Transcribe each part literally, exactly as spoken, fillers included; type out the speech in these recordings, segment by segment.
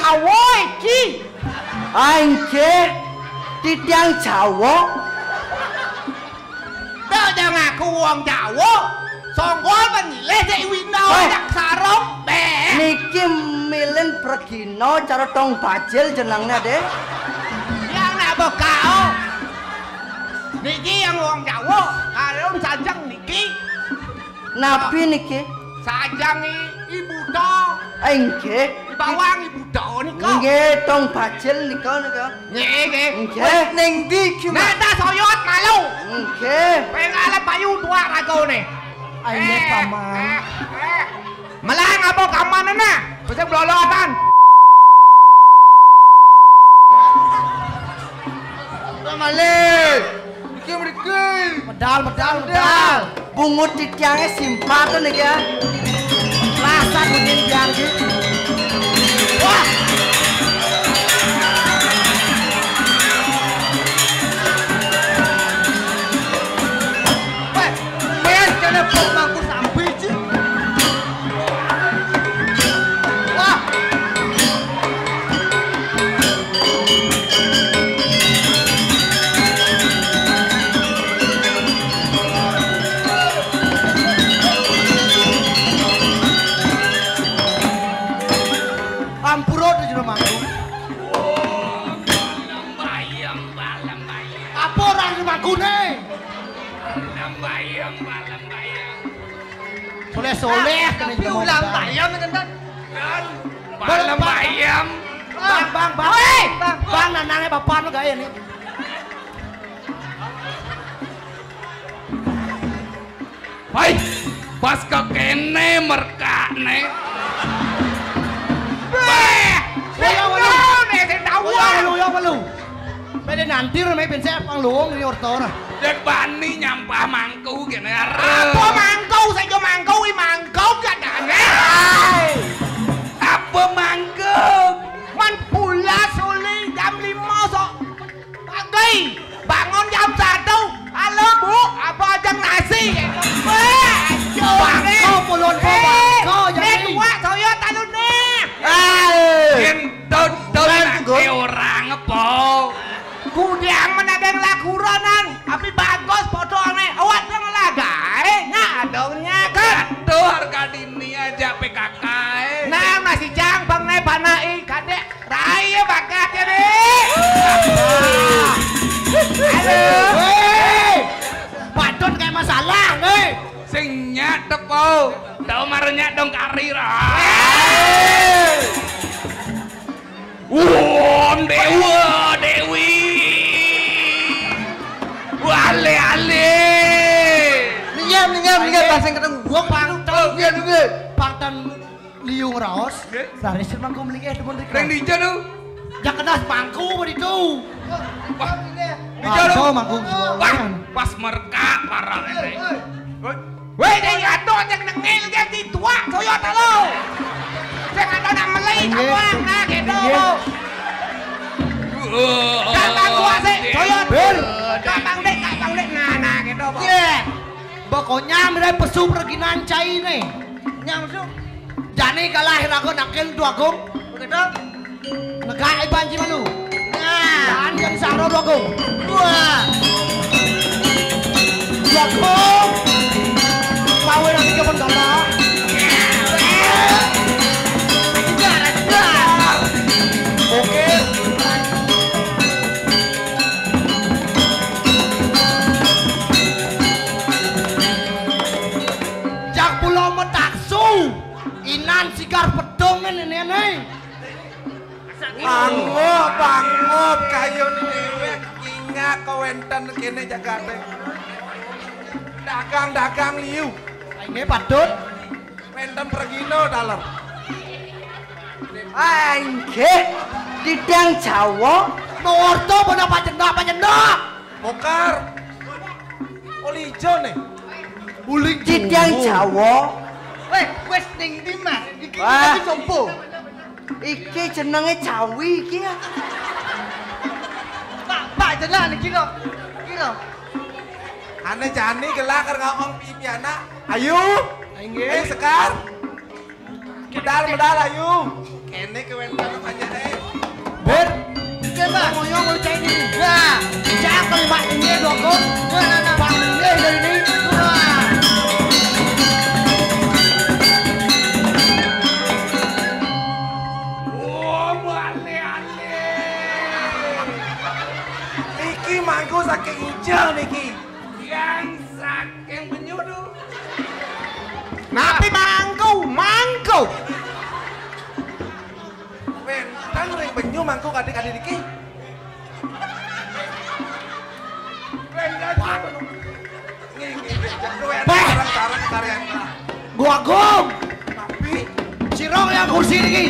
Awo iki. Ah, inggih. Titiang Jawa. Dak jangan aku wong Jawa. Songgol penilih Dek Wina. Weh. Dak sarung, beh. Niki milin Pregina cara tong bajil jenengnya, Dek. Ya nak bekao. Niki yang wong Jawa, kalau sajeng niki. Nabi niki. Sajeng i-, ibu to. Inggih. Bawang ibu to nika. Nggih, tong bajil nika, nika. Nggih, nggih. Nggih. Wis ning ndi iki, Mas? Nek tak soyot malu. Nggih. Pengalet payu tuak ragone. Ah, inggih, eh, Paman. Eh, eh. Melang apa kaman nah? Bisa blolotan. Malih. Iki mriki. Medal, medal, medal. Bungut titiange simpat to niki ya. Lasan mungkin biar iki. Wah. Wes kene pok mangku sampe iki. Wah. Ampura to jero mangku. Bayang, balem bayang. Apa ora mangkune? Balem bayang, balem bayang. Soleh-soleh kene. Tapi ulang bayam ngenten. Kan, balem bayam. Bang, bang, bang. Woi! Bang, bang, nanange bapakmu gawe ini. Hai, pas ke kene merkakne. Weh, sing tahu, sing tahu. Ya, lu, ya, lu. Pede nanti rame ben saya pang luwung ini orta ora. Dek bani nyampah mangku kene arep. Apa mangku? Saya ke mangku, i mangku gak ada. Apa mangku? Man pula suli jam lima sok. Pagi, bangun jam satu. Halo, Bu, apa ajang nasi? Wah, aduh, bangko, eh. Pulon, Bu, eh, bangko, nek jadi. Dua, saya talune. Eh. Yen dodol nake orang apa? Kudiang menageng laguronan, tapi bagus fotoane. Awak dong lagae, nyak dong nyakan. Aduh, harga dini aja P K K, eh. Nah, masih jang bang ne panai, kadek. Rai ya bakat ya, Dek. Halo. Weh. Patut kayak masalah, nih. Sing nyak tepo. Tau marah nyak dong karir. Ah. Wong Dewa, Dewi. Wale, ale. Minggir, minggir, minggir. Bahasa ketemu gua, Pak. Oh, minggir, minggir. Pangtan liung raos. Nggih. Dari sing mangku mlingke demen rika. Ring dija tu? Ya kena mangku begitu. Wah, dija tu. Mangku. Wah, pas merkak parah ini. Woi, woi, dia jatuh aja nengil dia di tuak soyo talo. Saya nggak tahu nak meli apa nah gitu. Nggih. Gampang kuat sih, soyo. Ber. Gampang dek, gampang dek. Nah, nah gitu. Iya. Pokoknya mira pesu perginan cai nih. Nyam su. Jani kalah rago nakil Dwagung. Begitu. Negak iban jimalu. Nah. Dan yang saro Dwagung. Wah. Dwagung. Pawe nanti ke Bendala. Oke. Jak pulau metaksu. Inan sigar pedong ini, ini. Pangup, pangup, kayu ini dewek. Ingat kau enten kene jagate. Dagang-dagang liu. Ini patut. Wenten pergino daler. Ah, inggih. Titiang Jawa. Norto pun apa jenak, apa jenak? Bokar. Oli ijo nih. Uli Titiang Jawa. Weh, wes ning ndi, Mas? Iki. Wah. Iki sopo? Iki jenenge Jawi iki ya. Pak, Pak, jenak niki kok. Iki lho. Ane jani gelak ngomong pipi anak. Ayo. Inggih. Ayo Sekar. Medal, medal, ayo. Ini kewentan banyak, eh. Ber, coba ngoyong mau cai ini. Nah, cak kelima ini dokong. Nah, nah, nah, bang ini dari ini. Wah. Wah, balik, balik. Niki mangku saking Ijel niki. Yang saking Benyudu. Napi mangku, mangku. Wénten ring Benyu mangku kadhi-kadhi niki. Wénten. Nggih, nggih, nggih. Wénten Bah! Sareng-sareng karyan, Pak. Gua gum. Tapi sira yang kursi niki.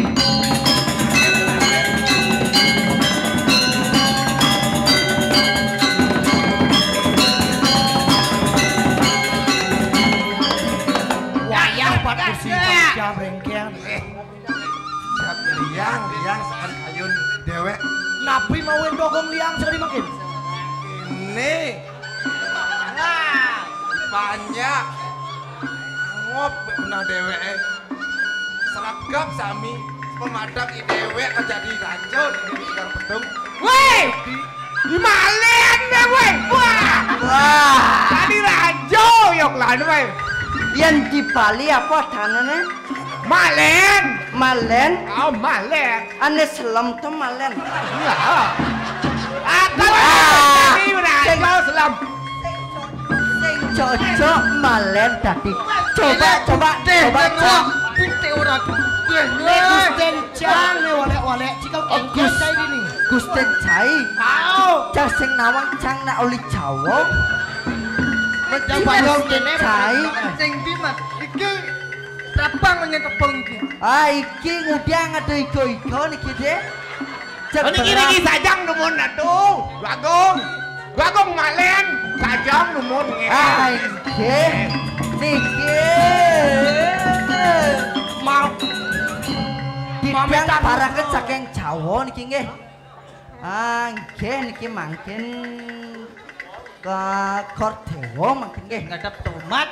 Wayah pat kursi panitia brengkeng. Liang, liang sekali kayun déwék. Napi mawin dogong liang sekali mangkin? Ini. Nah, banyak. Ngop punah déwék. Sregep sami. Pemadam i déwék kejadi raja di Tegal Pedung. Wéh! Di Malen deh, wéh. Wah. Wah. Tadi raja yok lan, wéh. Yén di Bali apa danané? Malen. Malen. Oh, Malen. Ané selem to Malen. Iya. Aku Wah. Tadi raja Sing- selem. Sing cocok Malen dadi. Coba, coba, coba, coba. Pitik ora gedé. Nek Gusten Cang nek walek-walek cikal Oh, kengkes Gus-, saya gini. Gusten Cai. Tahu. Cah sing nawang cang nak oli Jawa. Mencang Gusten bayang kene. Cai. Sing di, Mas? Iki trapang menyang tepung iki. Ah, iki ngudiang ada igo-igo niki, Dek. Niki, niki sajang numun atuh. Bagong. Bagong Malen, sajang numun nggih. Ah, nggih. Niki. Mau. Titiang Pamitan. Paraken saking Jawa niki nggih. Ah, nggih niki mangkin ke Kor Dewa mangkin nggih. Ngadep tomat.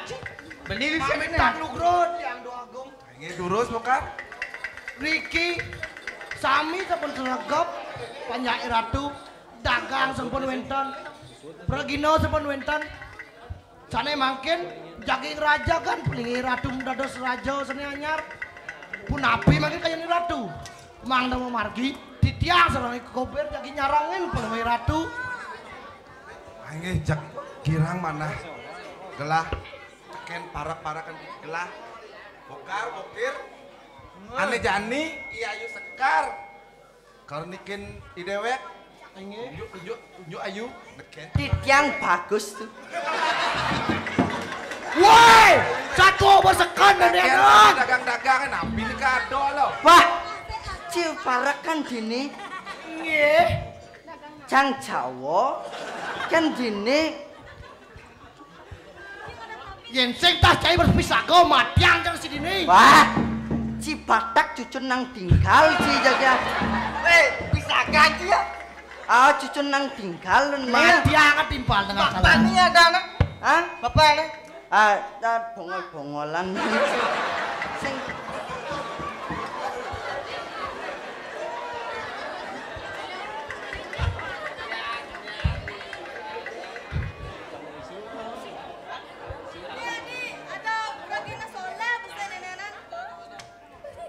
Beli di sini. Pamitan nugrun, Yang Doagung. Nggih, durus, Mekar. Riki sami sampun sregep, panjake Ratu, dagang sampun wénten, pragina sampun wénten. Sané mangkin jaging raja kan pelingi Ratu dados raja sané anyar. Punapi mangkin kayane Ratu? Mang nemu margi, titiang sareng kopir jagi nyarengin pelingi Ratu. Nggih, jeg girang manah gelah. Kén parak-parakan gelah. Bokar, bokir. Ané jani, i ayu sekar. Karnikin i déwék. Inggih. Tunjuk, tunjuk, tunjuk ayu. Nekén. Titiang bagus tuh. Woi, satu bersekan dan Nekén dia dagang-dagang, napi ni kado lo. Wah, ciu parak kan dini. Nggih. Cang Jawa kan dini. Yén sing tah cai berpisaga matiang karo sidine. Wah, Cibatak cucun nang tinggal ci jaga. Wéh, pisaga iki ya. Ah, cucun nang tinggal né. Matiang ketimpal tengah jalan. Bapaknya ada anak? Hah? Bapaknya? Ah, ah, bongol-bongolan. Sing Adi, ada uragina sola, bisa nenenan.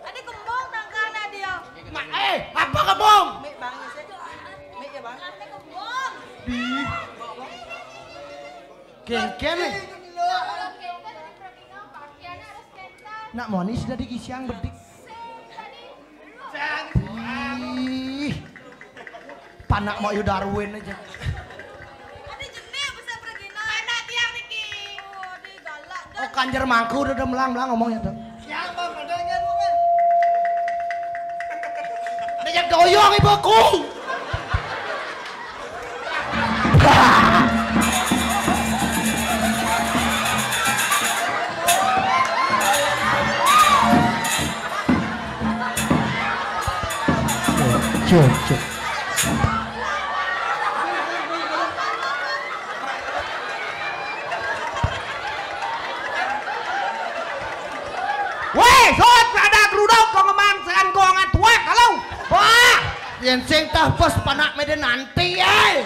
Adi kembung tangkana dia. Ma, eh, apa kembung? Mik bang, ya, sih. Mik ya, bang. Kembung. Di. Kengken, eh. Nak monis dari kisiang bedik. Ih. Panak mau yu Darwin aja. Ada jenih bisa pergi, nah. Anak tiang niki. Oh, di galak. Oh, kanjer mangku udah, udah melang-melang ngomongnya tuh. Siapa padanya tuh, kan? Dia doyong ibuku. Cuk, cuk. Wéh, sot, rada gruduk, kong emang, sekan kong atuak. Yén sing tah bos panak mede nanti, eh.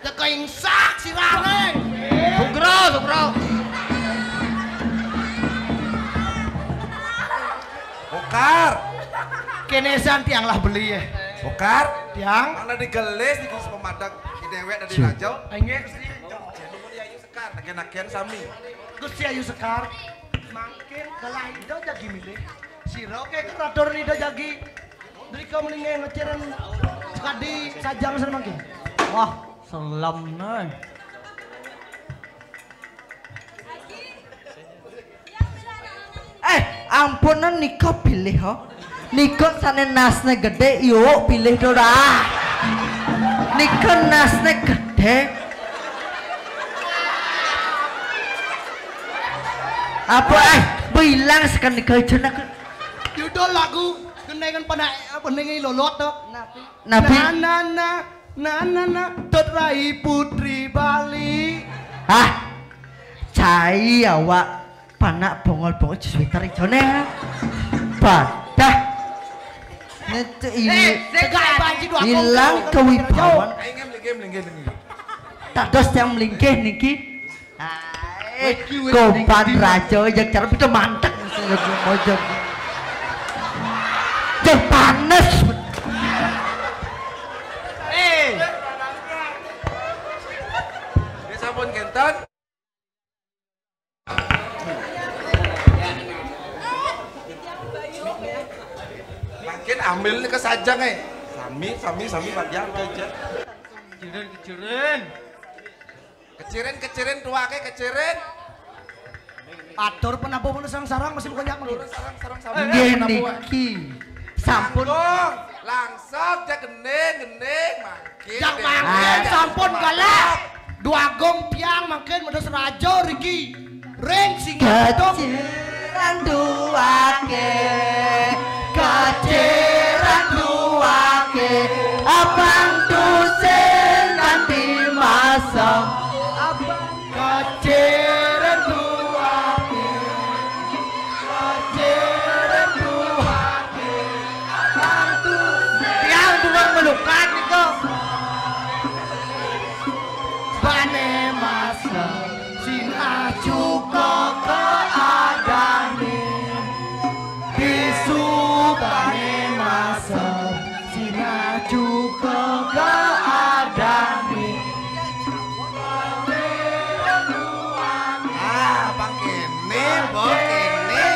Teka ingsak sirahné. Sugro, sugro. Bokar. Kéné san tiang lah beli, eh. Bokar. Tiang. Mana digelis di kus pemadang. Di déwék dari Ju. Raja. Inggih, Gusti. Jadi, mun Ayu Sekar, naken-naken sami. Gusti Ayu Sekar. Mangkin galah Ida jagi milih. Sira ké keraton Ida jagi. Drika mlinggih ngeceren kadi sajang sira mangkin. Wah, selem né. Eh, ampun, nika pilih, ho. Nika sané nasné gedé, yuk pilih to dah. Nika nasné gedé. Apa, eh, bilang sekali nika jeneng. Yudo lagu gendengan pada apa nengi lolot to. Nabi. Na, na, na, na, na, na, Dot Rai Putri Bali. Hah? Cai awak panak bongol-bongol jesuitar ijoné. Badah. Nek ini Eh, sing tegak banci dua ilang kongkong, kewibawan. Ayo, ngem, ngem, ngem, ngem. Tados yang melinggih niki. Hai, Weki, weki, Goban niki. Raja, ya cara beda mantep. Mojok. Cek panes. Eh. Wis sampun kénten. Mangkin ambil nika sajang, eh. Sami, sami, sami bagian kerja. Kecirin, kecirin. Kecirin, kecirin, tuake kecirin. Atur penabuh mun sarang masih bukan nyak mangkin. Sarang, sarang, sarang. Nggih niki. Sampun. Langkung, langsung, jak gending, gending, mangkin. Jak mangkin, sampun galak. Dua gong tiang mangkin medes raja riki. Ring singgah dong. Keciran duake, keciran duake, abang tusin nanti masa. Abang keciran duake, keciran duake, abang tusin. Tiang tukang melukat nika. Bane masa sinah cuka keadane. Bisu bane masa sinah cuka keadane. Ah, bang kene, bang kene.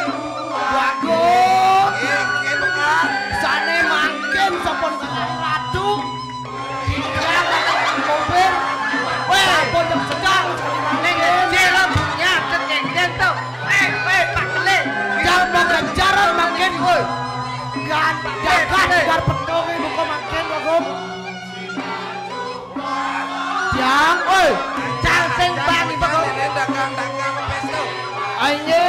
Bagus. Kene, kene, kan. Sane mangkin sampun ratu. Mobil. Weh, pojok sedang. Ning kecil lah, bunyi aja kengken tuh. Eh, weh, Pak Kele. Jangan mau kejaran makin, woi. Gan, jagat, gar petong, buka makin, Bagong. Yang, woi. Cang sing bang, Bagong. Dagang, dagang, pes tuh. Aye.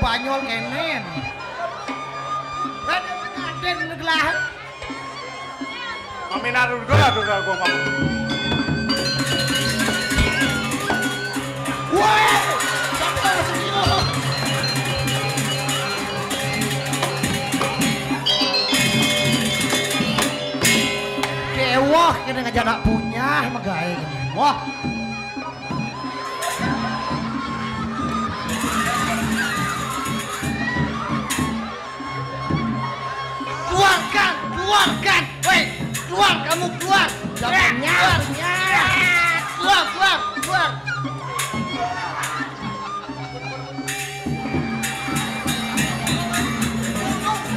Banyol kéné. Wéh, kadén neglah. Mami narun gua, gua, gua, gua. Wéh, sampai masuk gila. Kéwah, kéné ngajak anak punya, magaé. Wah. Keluarkan, keluarkan. Woi, keluar kamu, keluar. Jangan nyar, nyar. Keluar, keluar, keluar.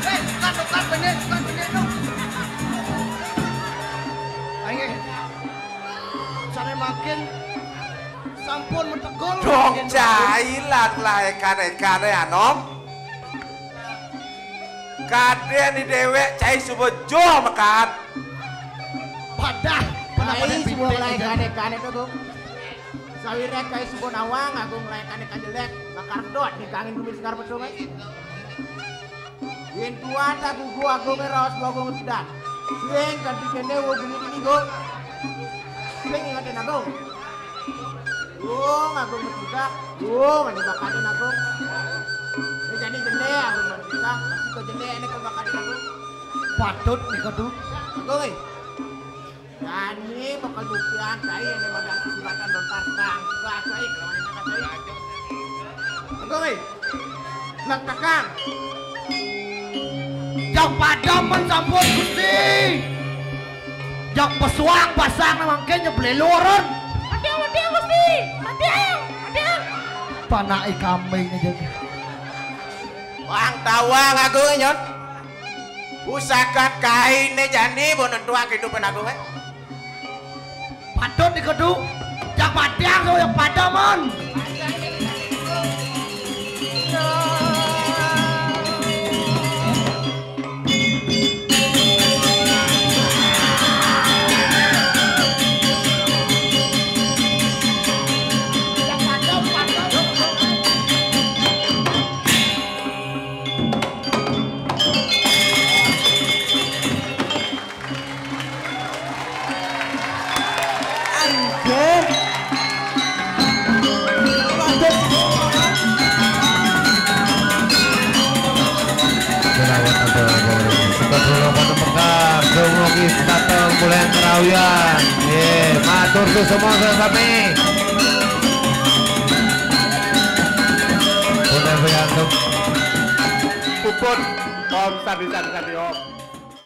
Hei, bukan, bukan, bener, bukan, bener, tuh. Ayo. Sané mangkin sampun metegul. Dong mangkin cailan lah ékané-ékané anom. Kadén di déwék cai suba joh mekat. Padah, padah, cai padah suba pinting, laé ékané-ékané to, Gung. Sawiréh cai suba nawang, Agung, laé ékané kajelék, bakal dot di kangin bumi Sekar Betung, éh. Yén tuan tak gugu Agungé raos Bagong Sedan. Sing kanti kéné wo bini dini, Gung. Sing ingetin Agung. Gung, Agung merdeka. Gung, ada bakatin Agung. Ini jadi jelé Agung merdeka. Masih kok jelé ini kok bakatin Agung. Patut nih kudu. Agung, éh. Jani bakal buktian cai ini modal kesempatan lontar tangga cai kalau ini kata cai. Enggak, wéh. Nak tekan. Jak padam men sampun, Gusti. Jak pesuang pasang mangkin nyeblé lurun. Matiang, matiang, Gusti. Matiang, matiang. Panake kambing aja. Wang tawang aku, Nyon. Pusaka kainé jani bo nentuang kehidupan aku, éh. Patut dikedu, jak matiang, jak padam, mon. Anjir. Selawat atau suka dulu pada Mekah, dumugi datang mulai kerawian. Ye, matur suksma sami. Boleh beyantuk. Puput, Om, sandi, sandi, sandi, Om.